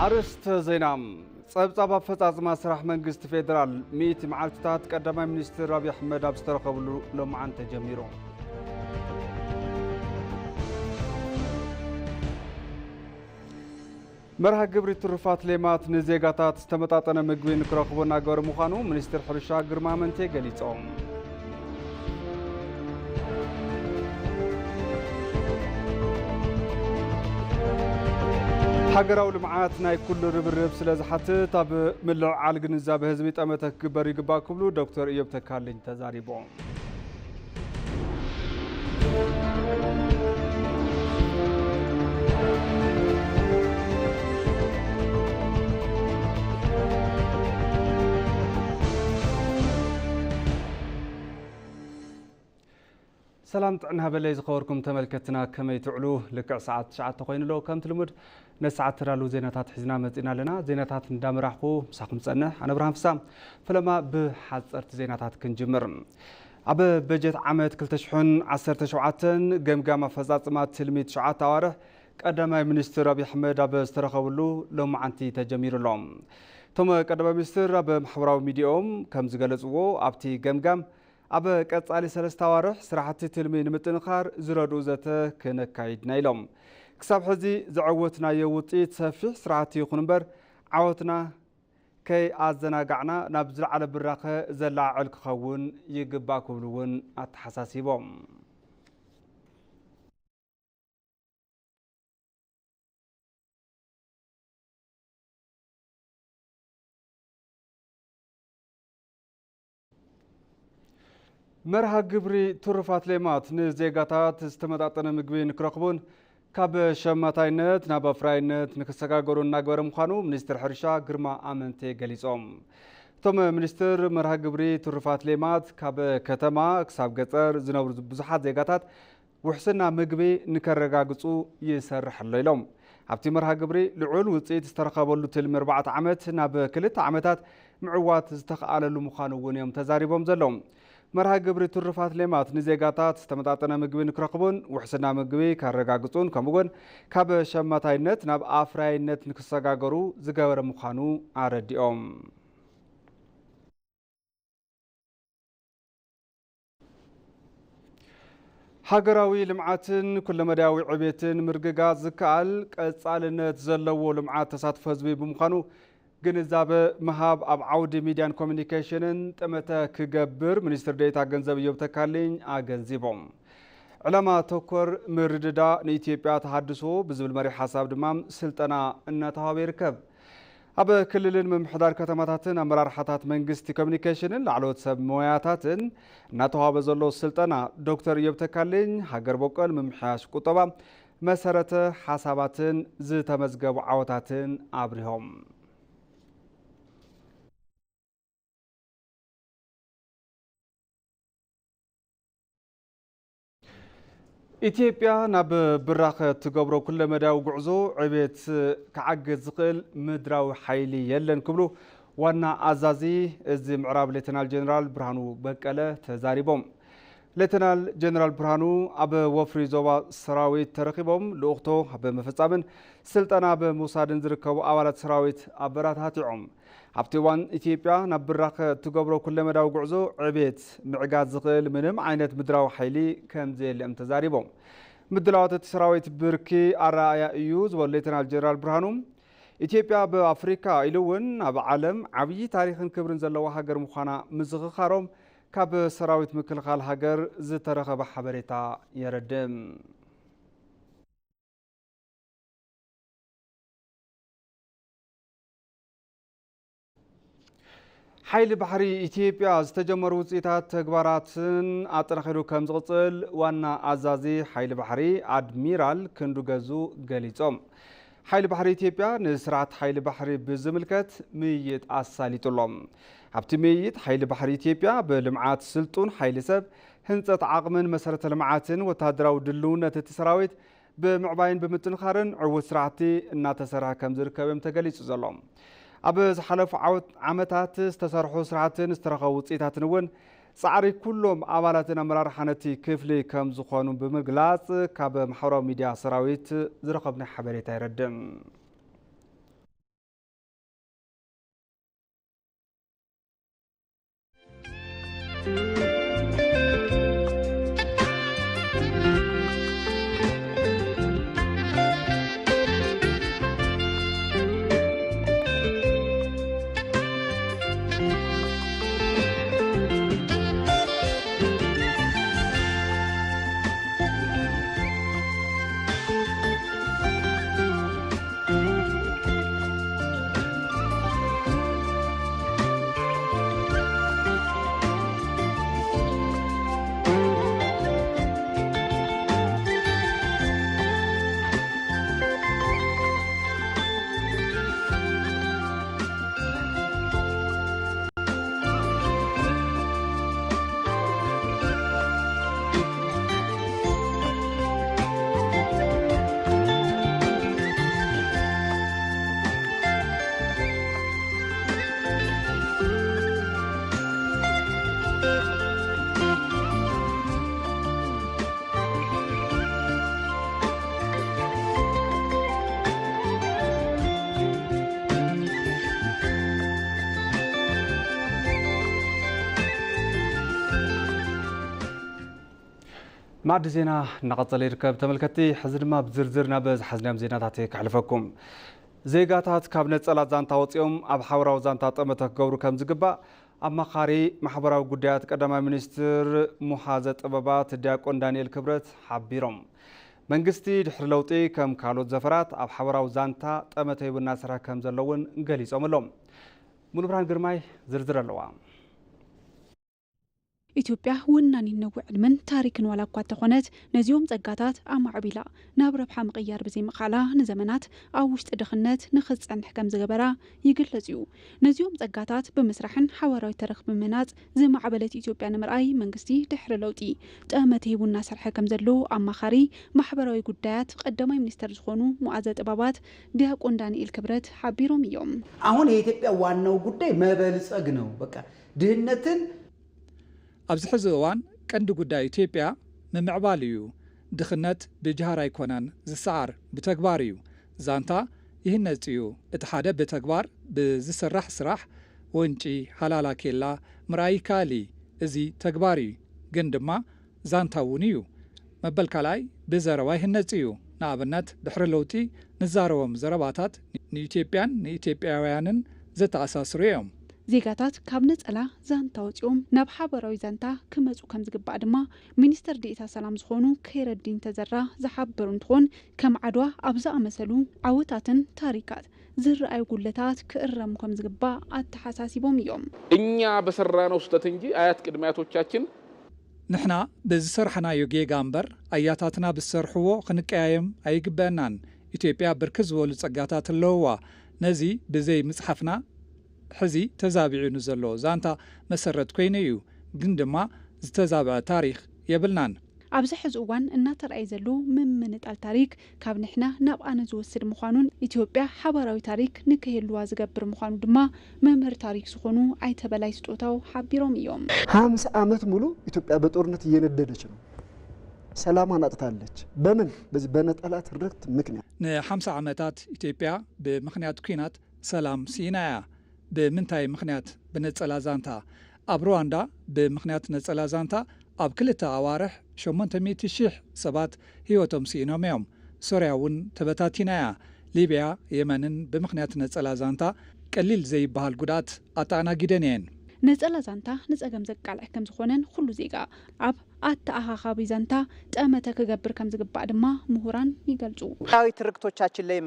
ኣርእስተ ዜና። ጸብጻብ ኣፈጻጽማ ስራሕ መንግስቲ ፌደራል፣ ሚእቲ መዓልትታት ቀዳማይ ሚኒስትር ኣብይ ኣሕመድ ኣብ ዝተረኸብሉ ሎምዓንቲ ተጀሚሩ። መርሃ ግብሪ ትሩፋት ሌማት ንዜጋታት ዝተመጣጠነ ምግቢ ንክረኽቡ እናገበረ ምዃኑ ሚኒስትር ሕርሻ ግርማ ኣመንቴ ገሊጾም። ሃገራዊ ልምዓት ናይ ኩሉ ርብርብ ስለ ዝሓትት፣ ኣብ ምልዕዓል ግንዛበ ህዝቢ ጠመተ ክግበር ይግባእ ክብሉ ዶክተር እዮብ ተካልኝ ተዛሪቦም። ሰላም ጥዕና ሃበለይ ዝኸበርኩም ተመልከትና፣ ከመይ ትውዕሉ? ልክዕ ሰዓት ትሽዓተ ኮይኑ ኣሎ። ከምቲ ልሙድ ነሰዓት ተዳለዉ ዜናታት ሒዝና መጺና ኣለና። ዜናታት እንዳመራሕኩ ምሳኹም ጸንሕ ኣነ ብርሃን ፍሳ። ፈለማ ብሓጸርቲ ዜናታት ክንጅምር። ኣብ በጀት ዓመት ክልተ ሽሕን ዓሰርተ ሸውዓተን ገምጋም ኣፈጻጽማ ትልሚ ትሽዓተ ኣዋርሕ ቀዳማይ ሚኒስትር ኣብይ ኣሕመድ ኣብ ዝተረኸብሉ ሎማዓንቲ ተጀሚሩ ኣሎ። እቶም ቀዳማይ ሚኒስትር ኣብ ማሕበራዊ ሚዲያኦም ከም ዝገለጽዎ፣ ኣብቲ ገምጋም ኣብ ቀጻሊ ሰለስተ ኣዋርሕ ስራሕቲ ትልሚ ንምጥንኻር ዝረድኡ ዘተ ክነካይድና ኢሎም። ክሳብ ሕዚ ዘዐወትናዮ ውጽኢት ሰፊሕ ስራሕቲ ይኹን እምበር፣ ዓወትና ከይኣዘናጋዕና ናብ ዝለዓለ ብራኸ ዘላዓዕል ክኸውን ይግባእ ክብሉ እውን ኣተሓሳሲቦም። መርሃ ግብሪ ትሩፋት ሌማት ንዜጋታት ዝተመጣጠነ ምግቢ ንክረኽቡን ካብ ሸማታይነት ናብ ኣፍራይነት ንክሰጋገሩ እናገበረ ምዃኑ ሚኒስትር ሕርሻ ግርማ ኣመንቴ ገሊጾም። እቶም ሚኒስትር፣ መርሃ ግብሪ ትሩፋት ሌማት ካብ ከተማ ክሳብ ገጠር ዝነብሩ ብዙሓት ዜጋታት ውሕስና ምግቢ ንከረጋግጹ ይሰርሕ ኣሎ ኢሎም። ኣብቲ መርሃ ግብሪ ልዑል ውጽኢት ዝተረኸበሉ ትልሚ ኣርባዕተ ዓመት ናብ ክልተ ዓመታት ምዕዋት ዝተኽኣለሉ ምዃኑ እውን እዮም ተዛሪቦም ዘለዉ። መርሃ ግብሪ ትሩፋት ሌማት ንዜጋታት ዝተመጣጠነ ምግቢ ንክረኽቡን ውሕስና ምግቢ ከረጋግጹን ከምኡ እውን ካብ ሸማታይነት ናብ ኣፍራይነት ንክሰጋገሩ ዝገበረ ምዃኑ ኣረዲኦም። ሃገራዊ ልምዓትን ኩለመዳያዊ ዕቤትን ምርግጋጽ ዝከኣል ቀጻልነት ዘለዎ ልምዓት ተሳትፎ ህዝቢ ብምዃኑ ግንዛበ ምሃብ ኣብ ዓውዲ ሚድያን ኮሚኒኬሽንን ጠመተ ክገብር ሚኒስትር ዴኤታ ገንዘብ እዮብ ተካልኝ ኣገንዚቦም። ዕላማ ተኮር ምርድዳእ ንኢትዮጵያ ተሃድሶ ብዝብል መሪሕ ሓሳብ ድማ ስልጠና እናተዋህበ ይርከብ። ኣብ ክልልን ምምሕዳር ከተማታትን ኣመራርሓታት መንግስቲ ኮሚኒኬሽንን ላዕለዎት ሰብ ሞያታትን እናተዋህበ ዘሎ ስልጠና ዶክተር እዮብ ተካልኝ ሃገር በቆል ምምሕያሽ ቁጠባ መሰረተ ሓሳባትን ዝተመዝገቡ ዓወታትን ኣብሪሆም። ኢትዮጵያ ናብ ብራኸ እትገብሮ ኩለመዳያዊ ጉዕዞ ዕቤት ክዓግዝ ዝኽእል ምድራዊ ሓይሊ የለን ክብሉ ዋና ኣዛዚ እዚ ምዕራብ ሌተናል ጀነራል ብርሃኑ በቀለ ተዛሪቦም። ሌተናል ጀነራል ብርሃኑ ኣብ ወፍሪ ዞባ ሰራዊት ተረኺቦም ልኡኽቶ ኣብ ምፍጻምን ስልጠና ብምውሳድን ዝርከቡ ኣባላት ሰራዊት ኣበረታቲዖም። ኣብቲ እዋን ኢትዮጵያ ናብ ብራኸ እትገብሮ ኩለመዳዊ ጉዕዞ ዕቤት ምዕጋት ዝኽእል ምንም ዓይነት ምድራዊ ሓይሊ ከም ዘየለ እዮም ተዛሪቦም። ምድላዋት እቲ ሰራዊት ብርኪ ኣረኣእያ እዩ ዝበሉ ሌተናል ጀነራል ብርሃኑ፣ ኢትዮጵያ ኣብ ኣፍሪካ ኢሉ እውን ኣብ ዓለም ዓብዪ ታሪኽን ክብርን ዘለዋ ሃገር ምዃና ምዝኽኻሮም ካብ ሰራዊት ምክልኻል ሃገር ዝተረኸበ ሓበሬታ የረድእ። ሓይሊ ባሕሪ ኢትዮጵያ ዝተጀመሩ ውፅኢታት ተግባራትን ኣጠናኺሩ ከም ዝቕፅል ዋና ኣዛዚ ሓይሊ ባሕሪ ኣድሚራል ክንዱ ገዙ ገሊፆም። ሓይሊ ባሕሪ ኢትዮጵያ ንስርዓት ሓይሊ ባሕሪ ብዝምልከት ምይይጥ ኣሳሊጡ ኣሎ። ኣብቲ ምይይጥ ሓይሊ ባሕሪ ኢትዮጵያ ብልምዓት ስልጡን ሓይሊ ሰብ፣ ህንፀት ዓቕምን መሰረተ ልምዓትን ወታደራዊ ድልውነት እቲ ሰራዊት ብምዕባይን ብምጥንኻርን ዕዉት ስራሕቲ እናተሰርሐ ከም ዝርከብ እዮም ተገሊጹ ዘሎ። ኣብ ዝሓለፉ ዓወት-፣ ዓመታት ዝተሰርሑ ስራሕትን ዝተረኸቡ ውፅኢታትን እውን ጻዕሪ ኩሎም ኣባላትን ኣመራርሓ ነቲ ክፍሊ ከም ዝኾኑ ብምግላጽ ካብ ማሕበራዊ ሚድያ ሰራዊት ዝረኸብናዮ ሓበሬታ የረድእ። ማዕዲ ዜና እናቐጸለ ይርከብ። ተመልከትቲ፣ ሕዚ ድማ ብዝርዝር ናብ ዝሓዝናዮም ዜናታት ከሕልፈኩም። ዜጋታት ካብ ነጸላ ዛንታ ወጺኦም ኣብ ሓበራዊ ዛንታ ጠመተ ክገብሩ ከም ዝግባእ ኣማኻሪ ማሕበራዊ ጉዳያት ቀዳማይ ሚኒስትር ሙሓዘ ጥበባት ዲያቆን ዳንኤል ክብረት ሓቢሮም። መንግስቲ ድሕሪ ለውጢ ከም ካልኦት ዘፈራት ኣብ ሓበራዊ ዛንታ ጠመተ ሂቡ እናሰርሐ ከም ዘሎ እውን ገሊጾም ኣለዉ። ሙሉብርሃን ግርማይ ዝርዝር ኣለዋ። ኢትዮጵያ ወናኒት ነዊሕ ዕድመን ታሪክን ዋላ እኳ እንተኾነት፣ ነዚኦም ጸጋታት ኣማዕቢላ ናብ ረብሓ ምቕያር ብዘይምኽኣላ ንዘመናት ኣብ ውሽጢ ድኽነት ንኽትጸንሕ ከም ዝገበራ ይግለጽ እዩ። ነዚኦም ጸጋታት ብምስራሕን ሓበራዊ ተረኽ ብምህናጽ ዝማዕበለት ኢትዮጵያ ንምርኣይ መንግስቲ ድሕሪ ለውጢ ጠመተ ሂቡ እናሰርሐ ከም ዘሎ ኣማኻሪ ማሕበራዊ ጉዳያት ቀዳማይ ሚኒስተር ዝኾኑ ሙዓዘ ጥባባት ዲያቆን ዳንኤል ክብረት ሓቢሮም እዮም። አሁን የኢትዮጵያ ዋናው ጉዳይ መበልጸግ ነው። በቃ ድህነትን ኣብዚ ሕዚ እዋን ቀንዲ ጉዳይ ኢትዮጵያ ምምዕባል እዩ። ድኽነት ብጅሃር ኣይኮነን ዝሰዓር፣ ብተግባር እዩ። ዛንታ ይህነጽ እዩ። እቲ ሓደ ብተግባር ብዝስራሕ ስራሕ፣ ወንጪ፣ ሃላላ ኬላ ምርኣይ ይከኣል እዩ። እዚ ተግባር እዩ፣ ግን ድማ ዛንታ እውን እዩ። መበል ካልኣይ ብዘረባ ይህነጽ እዩ። ንኣብነት ድሕሪ ለውጢ ንዛረቦም ዘረባታት ንኢትዮጵያን ንኢትዮጵያውያንን ዘተኣሳስሩ እዮም። ዜጋታት ካብ ነጸላ ዛንታ ወጺኦም ናብ ሓበራዊ ዛንታ ክመጹ ከም ዝግባእ ድማ ሚኒስትር ዴኤታ ሰላም ዝኾኑ ከይረዲን ተዘራ ዝሓበሩ እንትኾን፣ ከም ዓድዋ ኣብ ዝኣመሰሉ ዓወታትን ታሪካት ዝረኣዩ ጉለታት ክእረሙ ከም ዝግባእ ኣተሓሳሲቦም እዮም። እኛ በሰራነው ስህተት እንጂ ኣያት ቅድመ ኣያቶቻችን ንሕና ብዝሰርሕናዮ ጌጋ እምበር ኣያታትና ብዝሰርሕዎ ክንቀያየም ኣይግበአናን። ኢትዮጵያ ብርክት ዝበሉ ጸጋታት ኣለውዋ። ነዚ ብዘይ ምጽሓፍና ሕዚ ተዛቢዑ ንዘሎ ዛንታ መሰረት ኮይኑ እዩ። ግን ድማ ዝተዛብዐ ታሪኽ የብልናን። ኣብዚ ሕዚ እዋን እናተራእየ ዘሎ ምምንጣል ታሪክ ካብ ንሕና ናብ ኣነ ዝወስድ ምዃኑን ኢትዮጵያ ሓባራዊ ታሪክ ንክህልዋ ዝገብር ምዃኑ ድማ መምህር ታሪክ ዝኾኑ ኣይተ በላይ ስጦታው ሓቢሮም እዮም። ሀምሳ ዓመት ሙሉ ኢትዮጵያ በጦርነት እየነደደች ነው። ሰላሟን አጥታለች። በምን? በዚህ በነጠላ ትርክት ምክንያት። ንሓምሳ ዓመታት ኢትዮጵያ ብምኽንያት ኲናት ሰላም ስኢና እያ። ብምንታይ ምኽንያት? ብነጸላ ዛንታ። ኣብ ሩዋንዳ ብምኽንያት ነጸላ ዛንታ ኣብ ክልተ ኣዋርሕ ሸሞንተ ሚእቲ ሺሕ ሰባት ህይወቶም ስኢኖም እዮም። ሶርያ እውን ተበታቲና እያ። ሊብያ፣ የመንን ብምኽንያት ነጸላ ዛንታ ቀሊል ዘይበሃል ጉድኣት ኣተኣናጊደን እየን። ነጸላ ዛንታ ንጸገም ዘቃልዕ ከም ዝኾነን ኩሉ ዜጋ ኣብ ኣተኣኻኻቢ ዛንታ ጠመተ ክገብር ከም ዝግባእ ድማ ምሁራን ይገልጹ። ዊ ትርክቶቻችን ላይ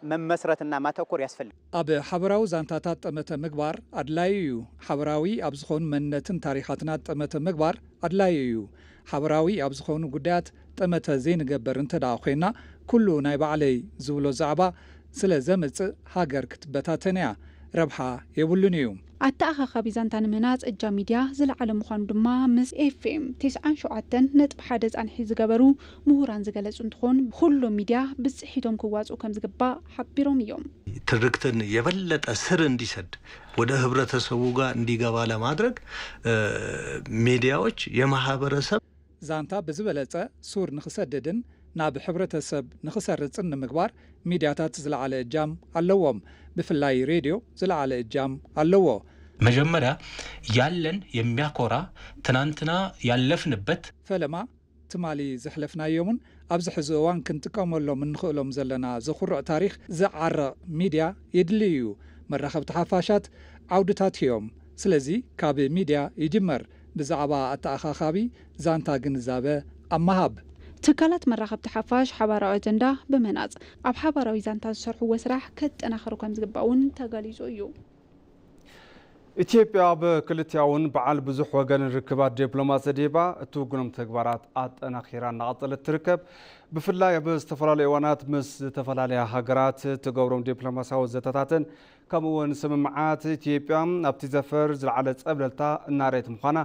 መመስረትና ማተኮር ያስፈልጋል። ኣብ ሓበራዊ ዛንታታት ጠመተ ምግባር ኣድላዩ እዩ። ሓበራዊ ኣብ ዝኾኑ መንነትን ታሪኻትና ጠመተ ምግባር ኣድላዩ እዩ። ሓበራዊ ኣብ ዝኾኑ ጉዳያት ጠመተ ዘይንገበር እንተ ደኣ ኮይና፣ ኩሉ ናይ ባዕለይ ዝብሎ ዛዕባ ስለ ዘምጽእ ሃገር ክትበታተን እያ። ረብሓ የብሉን እዩ። ኣተኣኻኻቢ ዛንታ ንምህናጽ እጃም ሚድያ ዝለዓለ ምዃኑ ድማ ምስ ኤፍኤም ተስዓን ሸውዓተን ነጥቢ ሓደ ጻንሒት ዝገበሩ ምሁራን ዝገለጹ እንትኾን፣ ኩሎም ሚድያ ብጽሒቶም ክዋጽኡ ከም ዝግባእ ሓቢሮም እዮም። ትርክትን የበለጠ ስር እንዲሰድ ወደ ህብረተሰቡ ጋር እንዲገባ ለማድረግ ሚዲያዎች የማህበረሰብ ዛንታ ብዝበለጸ ሱር ንኽሰድድን ናብ ሕብረተሰብ ንኽሰርጽን ንምግባር ሚድያታት ዝለዓለ እጃም ኣለዎም። ብፍላይ ሬድዮ ዝለዓለ እጃም ኣለዎ። መጀመርያ ያለን የሚያኮራ ትናንትና ያለፍንበት ፈለማ ትማሊ ዘሕለፍናዮምን ኣብዚ ሕዚ እዋን ክንጥቀመሎም እንኽእሎም ዘለና ዘኹርዕ ታሪኽ ዝዓርቕ ሚድያ የድሊ እዩ። መራኸብቲ ሓፋሻት ዓውድታት እዮም። ስለዚ ካብ ሚድያ ይጅመር። ብዛዕባ ኣተኣኻኻቢ ዛንታ ግንዛበ ኣብ ምሃብ። ትካላት መራኸብቲ ሓፋሽ ሓባራዊ ኣጀንዳ ብምህናፅ ኣብ ሓባራዊ ዛንታ ዝሰርሕዎ ስራሕ ከጠናኽሩ ከምዝግባእ እውን ተገሊፁ እዩ። ኢትዮጵያ ኣብ ክልቲኣውን በዓል ብዙሕ ወገን ርክባት ዲፕሎማሲ ደይባ እትውግኖም ተግባራት ኣጠናኺራ እናቐፀለት ትርከብ። ብፍላይ ኣብ ዝተፈላለዩ እዋናት ምስ ዝተፈላለያ ሃገራት እትገብሮም ዲፕሎማሲያዊ ዘተታትን ከምኡ እውን ስምምዓት ኢትዮጵያ ኣብቲ ዘፈር ዝለዓለ ፀብለልታ እናርኣየት ምዃና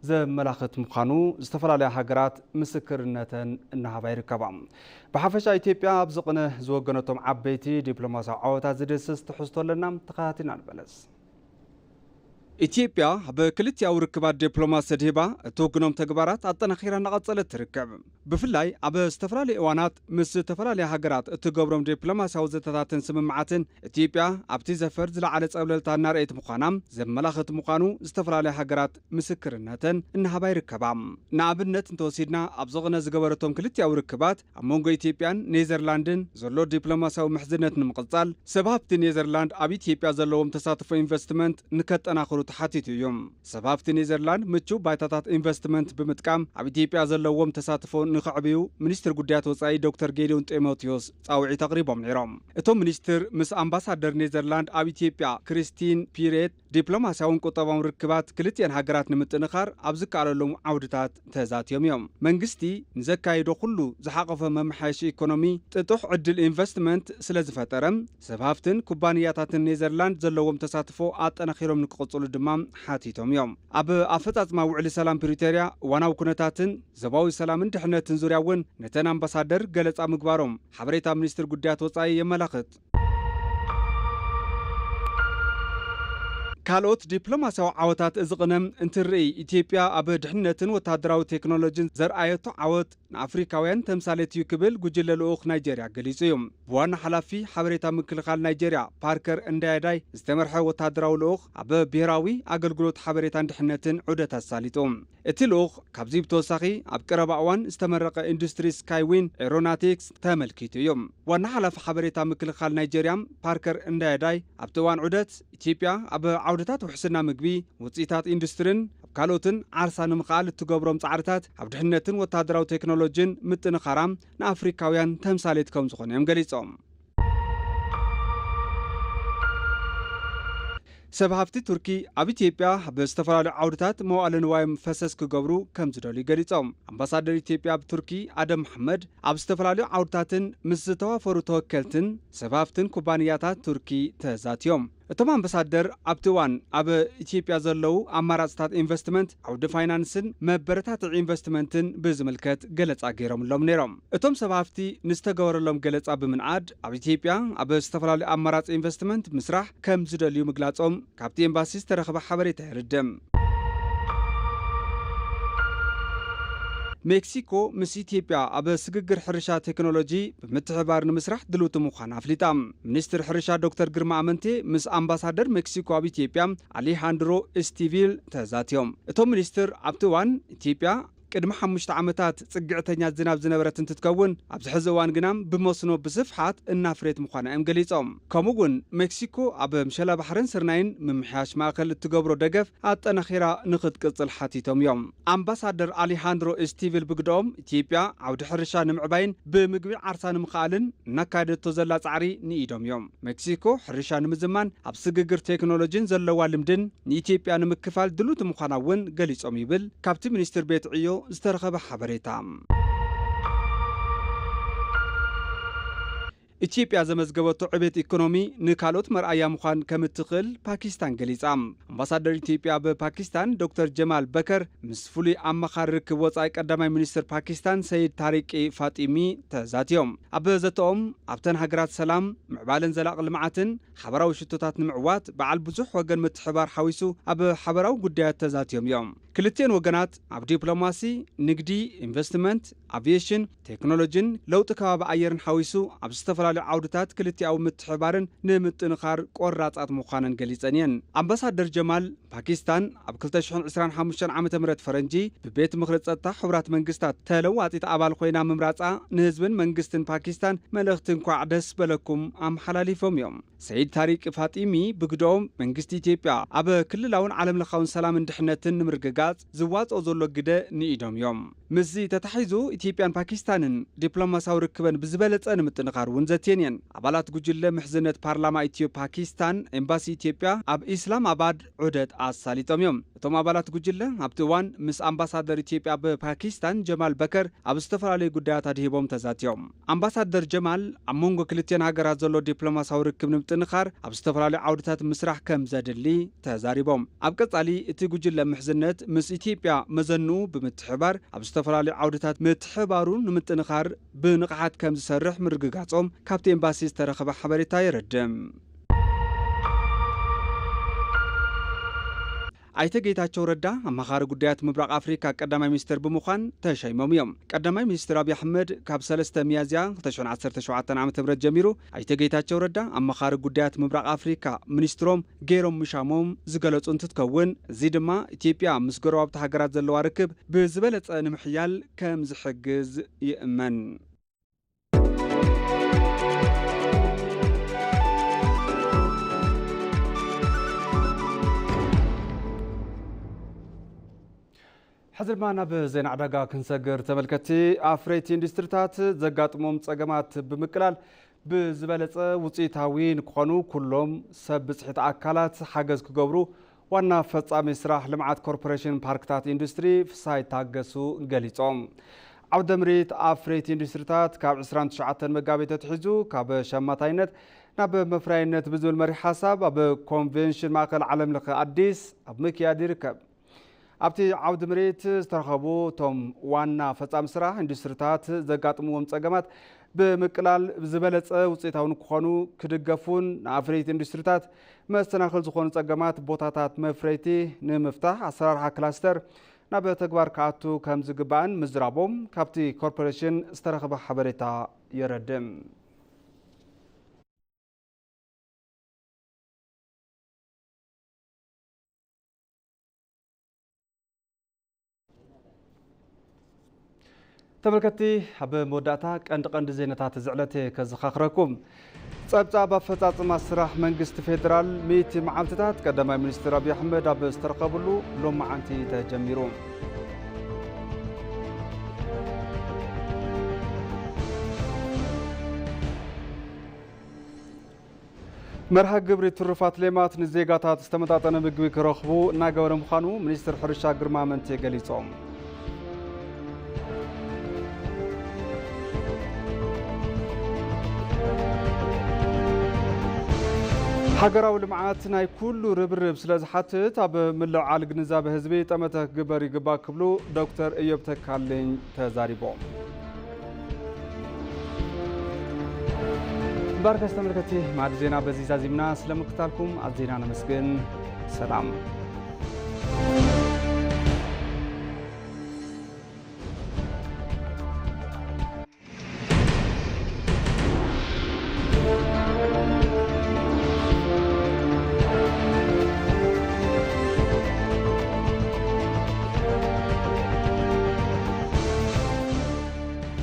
ዘመላኽት ምዃኑ ዝተፈላለያ ሃገራት ምስክርነተን እናሃባ ይርከባ። ብሓፈሻ ኢትዮጵያ ኣብዚ ቅነ ዝወገነቶም ዓበይቲ ዲፕሎማሲያዊ ዓወታት ዝድህስስ ትሕዝቶ ኣለና፣ ተኸታቲልና ንመለስ። ኢትዮጵያ ኣብ ክልቲኣዊ ርክባት ዲፕሎማሲ ኣድሂባ እትውግኖም ተግባራት ኣጠናኺራ እናቐጸለት ትርከብ። ብፍላይ ኣብ ዝተፈላለዩ እዋናት ምስ ዝተፈላለያ ሃገራት እትገብሮም ዲፕሎማሲያዊ ዘተታትን ስምምዓትን፣ ኢትዮጵያ ኣብቲ ዘፈር ዝለዓለ ጸብለልታ እናርኣየት ምዃና ዘመላኽት ምዃኑ ዝተፈላለያ ሃገራት ምስክርነተን እናሃባ ይርከባ። ንኣብነት እንተወሲድና፣ ኣብ ዝቕነ ዝገበረቶም ክልቲኣዊ ርክባት ኣብ መንጎ ኢትዮጵያን ኔዘርላንድን ዘሎ ዲፕሎማሲያዊ ምሕዝነት ንምቕጻል፣ ሰብ ሃብቲ ኔዘርላንድ ኣብ ኢትዮጵያ ዘለዎም ተሳትፎ ኢንቨስትመንት ንከጠናኽሩ ተሓቲቱ እዩ። ሰብ ሃብቲ ኔዘርላንድ ምቹው ባይታታት ኢንቨስትመንት ብምጥቃም ኣብ ኢትዮጵያ ዘለዎም ተሳትፎ ንኸዕብዩ ሚኒስትር ጉዳያት ወጻኢ ዶክተር ጌዲዮን ጢሞቴዎስ ጻውዒት ኣቕሪቦም ነይሮም። እቶም ሚኒስትር ምስ ኣምባሳደር ኔዘርላንድ ኣብ ኢትዮጵያ ክሪስቲን ፒሬት ዲፕሎማሲያውን ቁጠባውን ርክባት ክልቲኣን ሃገራት ንምጥንኻር ኣብ ዝከኣለሎም ዓውድታት ተዛትዮም እዮም። መንግስቲ ንዘካይዶ ኩሉ ዝሓቆፈ መመሓየሺ ኢኮኖሚ ጥጡሕ ዕድል ኢንቨስትመንት ስለ ዝፈጠረ፣ ሰብ ሃፍትን ኩባንያታትን ኔዘርላንድ ዘለዎም ተሳትፎ ኣጠናኺሮም ንክቕጽሉ ድማ ሓቲቶም እዮም። ኣብ ኣፈጻጽማ ውዕሊ ሰላም ፕሪቶርያ እዋናዊ ኩነታትን ዞባዊ ሰላምን ድሕነትን ዙርያ እውን ነተን ኣምባሳደር ገለጻ ምግባሮም ሓበሬታ ሚኒስትር ጉዳያት ወጻኢ የመላኽት። ካልኦት ዲፕሎማሲያዊ ዓወታት እዚ ቅነ እንትርኢ፣ ኢትዮጵያ ኣብ ድሕነትን ወታደራዊ ቴክኖሎጂን ዘርኣየቶ ዓወት ንኣፍሪካውያን ተምሳሌት እዩ ክብል ጉጅለ ልኡኽ ናይጄርያ ገሊጹ እዩ። ብዋና ሓላፊ ሓበሬታ ምክልኻል ናይጄርያ ፓርከር እንዳያዳይ ዝተመርሐ ወታደራዊ ልኡኽ ኣብ ብሄራዊ ኣገልግሎት ሓበሬታን ድሕነትን ዑደት ኣሳሊጡ። እቲ ልኡኽ ካብዚ ብተወሳኺ ኣብ ቀረባ እዋን ዝተመረቐ ኢንዱስትሪ ስካይዊን ኤሮናቲክስ ተመልኪቱ እዩ። ዋና ሓላፊ ሓበሬታ ምክልኻል ናይጄርያ ፓርከር እንዳያዳይ ኣብቲ እዋን ዑደት፣ ኢትዮጵያ ኣብ ዓውድታት ውሕስና ምግቢ፣ ውፅኢታት ኢንዱስትሪን ኣብ ካልኦትን ዓርሳ ንምኽኣል እትገብሮም ጻዕርታት ኣብ ድሕነትን ወታደራዊ ቴክኖሎጂን ምጥንኻራ ንኣፍሪካውያን ተምሳሌት ከም ዝኾነ እዮም ገሊጾም። ሰብ ሃፍቲ ቱርኪ ኣብ ኢትዮጵያ ኣብ ዝተፈላለዩ ዓውድታት መዋእለ ንዋዮም ፈሰስ ክገብሩ ከም ዝደልዩ ገሊጾም። ኣምባሳደር ኢትዮጵያ ኣብ ቱርኪ ኣደም መሓመድ ኣብ ዝተፈላለዩ ዓውድታትን ምስ ዝተዋፈሩ ተወከልትን ሰብ ሃፍትን ኩባንያታት ቱርኪ ተዛትዮም። እቶም ኣምባሳደር ኣብቲ እዋን ኣብ ኢትዮጵያ ዘለዉ ኣማራፅታት ኢንቨስትመንት፣ ዓውዲ ፋይናንስን መበረታትዒ ኢንቨስትመንትን ብዝምልከት ገለፃ ገይሮምሎም ነይሮም። እቶም ሰብ ሃፍቲ ንዝተገበረሎም ገለፃ ብምንዓድ ኣብ ኢትዮጵያ ኣብ ዝተፈላለዩ ኣማራፂ ኢንቨስትመንት ምስራሕ ከም ዝደልዩ ምግላፆም ካብቲ ኤምባሲ ዝተረኸበ ሓበሬታ የርድእ። ሜክሲኮ ምስ ኢትዮጵያ ኣብ ስግግር ሕርሻ ቴክኖሎጂ ብምትሕባር ንምስራሕ ድልውቲ ምዃና ኣፍሊጣ። ሚኒስትር ሕርሻ ዶክተር ግርማ ኣመንቴ ምስ ኣምባሳደር ሜክሲኮ ኣብ ኢትዮጵያ ኣሌሃንድሮ ኤስቲቪል ተዛትዮም። እቶም ሚኒስትር ኣብቲ እዋን ኢትዮጵያ ቅድሚ ሓሙሽተ ዓመታት ጽግዕተኛ ዝናብ ዝነበረት እንትትከውን፣ ኣብዚ ሕዚ እዋን ግና ብመስኖ ብስፍሓት እናፍሬት ምዃና እዮም ገሊጾም። ከምኡ እውን ሜክሲኮ ኣብ ምሸላ ባሕርን ስርናይን ምምሕያሽ ማእከል እትገብሮ ደገፍ ኣጠናኺራ ንኽትቅጽል ሓቲቶም እዮም። ኣምባሳደር ኣሊሃንድሮ ኤስቲቪል ብግደኦም፣ ኢትዮጵያ ዓውዲ ሕርሻ ንምዕባይን ብምግቢ ዓርሳ ንምኽኣልን እናካየደቶ ዘላ ጻዕሪ ንኢዶም እዮም። ሜክሲኮ ሕርሻ ንምዝማን ኣብ ስግግር ቴክኖሎጂን ዘለዋ ልምድን ንኢትዮጵያ ንምክፋል ድሉት ምዃና እውን ገሊጾም ይብል ካብቲ ሚኒስትር ቤት ዕዮ ዝተረኸበ ሓበሬታ። ኢትዮጵያ ዘመዝገበቶ ዕቤት ኢኮኖሚ ንካልኦት መርኣያ ምዃን ከም እትኽእል ፓኪስታን ገሊጻ። ኣምባሳደር ኢትዮጵያ ኣብ ፓኪስታን ዶክተር ጀማል በከር ምስ ፍሉይ ኣማኻሪ ርክብ ወጻኢ ቀዳማይ ሚኒስትር ፓኪስታን ሰይድ ታሪቂ ፋጢሚ ተዛትዮም። ኣብ ዘተኦም ኣብተን ሃገራት ሰላም፣ ምዕባለን ዘላቒ ልምዓትን ሓበራዊ ሽቶታት ንምዕዋት በዓል ብዙሕ ወገን ምትሕባር ሓዊሱ ኣብ ሓበራዊ ጉዳያት ተዛትዮም እዮም። ክልቲኤን ወገናት ኣብ ዲፕሎማሲ፣ ንግዲ፣ ኢንቨስትመንት፣ ኣቪዬሽን፣ ቴክኖሎጂን ለውጢ ከባቢ ኣየርን ሓዊሱ ኣብ ዝተፈላለዩ ዓውድታት ክልቲኣዊ ምትሕባርን ንምጥንኻር ቆራጻት ምዃነን ገሊጸን እየን። ኣምባሳደር ጀማል ፓኪስታን ኣብ ክልተ ሽሕን ዕስራን ሓሙሽተን ዓመተ ምህረት ፈረንጂ ብቤት ምኽሪ ጸጥታ ሕቡራት መንግስታት ተለዋጢት ኣባል ኮይና ምምራጻ ንህዝብን መንግስትን ፓኪስታን መልእኽቲ እንኳዕ ደስ በለኩም ኣመሓላሊፎም እዮም። ሰይድ ታሪቅ ፋጢሚ ብግደኦም መንግስቲ ኢትዮጵያ ኣብ ክልላውን ዓለምለኻውን ሰላምን ድሕነትን ንምርግጋጽ ዝዋጽኦ ዘሎ ግደ ንኢዶም እዮም። ምስዚ ተታሒዙ ኢትዮጵያን ፓኪስታንን ዲፕሎማሲያዊ ርክበን ብዝበለጸ ንምጥንኻር እውን ዘትየን እየን። ኣባላት ጉጅለ ምሕዝነት ፓርላማ ኢትዮ ፓኪስታን ኤምባሲ ኢትዮጵያ ኣብ ኢስላማባድ ዑደት ኣሳሊጦም እዮም። እቶም ኣባላት ጉጅለ ኣብቲ እዋን ምስ ኣምባሳደር ኢትዮጵያ ኣብ ፓኪስታን ጀማል በከር ኣብ ዝተፈላለዩ ጉዳያት ኣድሂቦም ተዛትዮም። ኣምባሳደር ጀማል ኣብ መንጎ ክልቲኤን ሃገራት ዘሎ ዲፕሎማሲያዊ ርክብ ንምጥንኻር ኣብ ዝተፈላለዩ ዓውድታት ምስራሕ ከም ዘድሊ ተዛሪቦም። ኣብ ቀጻሊ እቲ ጉጅለ ምሕዝነት ምስ ኢትዮጵያ መዘንኡ ብምትሕባር ኣብ ዝተፈላለዩ ዓውድታት ምትሕባሩ ንምጥንኻር ብንቕሓት ከም ዝሰርሕ ምርግጋጾም ካብቲ ኤምባሲ ዝተረኸበ ሓበሬታ የረድእ። ኣይተ ጌታቸው ረዳ ኣማኻሪ ጉዳያት ምብራቕ ኣፍሪካ ቀዳማይ ሚኒስትር ብምዃን ተሸይሞም እዮም። ቀዳማይ ሚኒስትር ኣብይ ኣሕመድ ካብ ሰለስተ ሚያዝያ ክልተ ሽሕን ዓሰርተ ሸውዓተን ዓመተ ምህረት ጀሚሩ ኣይተ ጌታቸው ረዳ ኣማኻሪ ጉዳያት ምብራቕ ኣፍሪካ ሚኒስትሮም ገይሮም ምሻሞም ዝገለጹ እንትትከውን፣ እዚ ድማ ኢትዮጵያ ምስ ጎረባብቲ ሃገራት ዘለዋ ርክብ ብዝበለጸ ንምሕያል ከም ዝሕግዝ ይእመን። ሕዚ ድማ ናብ ዜና ዕዳጋ ክንሰግር። ተመልከትቲ፣ ኣፍረይቲ ኢንዱስትሪታት ዘጋጥሞም ጸገማት ብምቅላል ብዝበለጸ ውጽኢታዊ ንክኾኑ ኩሎም ሰብ ብጽሒት ኣካላት ሓገዝ ክገብሩ ዋና ፈጻሚ ስራሕ ልምዓት ኮርፖሬሽን ፓርክታት ኢንዱስትሪ ፍስሃይ ታገሱ ገሊጾም። ዓውደ ምርኢት ኣፍረይቲ ኢንዱስትሪታት ካብ ዕስራን ትሽዓተን መጋቢት ኣትሒዙ ካብ ሸማታይነት ናብ መፍረያይነት ብዝብል መሪሕ ሓሳብ ኣብ ኮንቬንሽን ማእከል ዓለም ለኸ ኣዲስ ኣብ ምክያድ ይርከብ። ኣብቲ ዓውዲ ምርኢት ዝተረኸቡ እቶም ዋና ፈጻሚ ስራሕ ኢንዱስትሪታት ዘጋጥምዎም ጸገማት ብምቅላል ዝበለጸ ውጽኢታዊ ንክኾኑ ክድገፉን ንኣፍረይቲ ኢንዱስትሪታት መሰናኽል ዝኾኑ ጸገማት ቦታታት መፍረይቲ ንምፍታሕ ኣሰራርሓ ክላስተር ናብ ተግባር ክኣቱ ከም ዝግባእን ምዝራቦም ካብቲ ኮርፖሬሽን ዝተረኸበ ሓበሬታ የረድእ። ተመልከትቲ፣ ኣብ መወዳእታ ቀንዲ ቀንዲ ዜናታት እዚ ዕለት ከዘኻኽረኩም። ጸብጻብ ኣፈጻጽማ ስራሕ መንግስቲ ፌደራል ሚእቲ መዓልትታት ቀዳማይ ሚኒስትር ኣብይ ኣሕመድ ኣብ ዝተረኸብሉ ሎማዓንቲ ተጀሚሩ። መርሃ ግብሪ ትሩፋት ሌማት ንዜጋታት ዝተመጣጠነ ምግቢ ክረኽቡ እናገበረ ምዃኑ ሚኒስትር ሕርሻ ግርማ መንቴ ገሊጾም። ሃገራዊ ልምዓት ናይ ኩሉ ርብርብ ስለ ዝሓትት ኣብ ምልዕዓል ግንዛበ ህዝቢ ጠመተ ክግበር ይግባእ ክብሉ ዶክተር እዮብ ተካልኝ ተዛሪቦም። እምበኣርከስ ተመልከትቲ፣ ማዕዲ ዜና በዚ ዛዚምና። ስለ ምክታልኩም ኣዚና ነመስግን። ሰላም።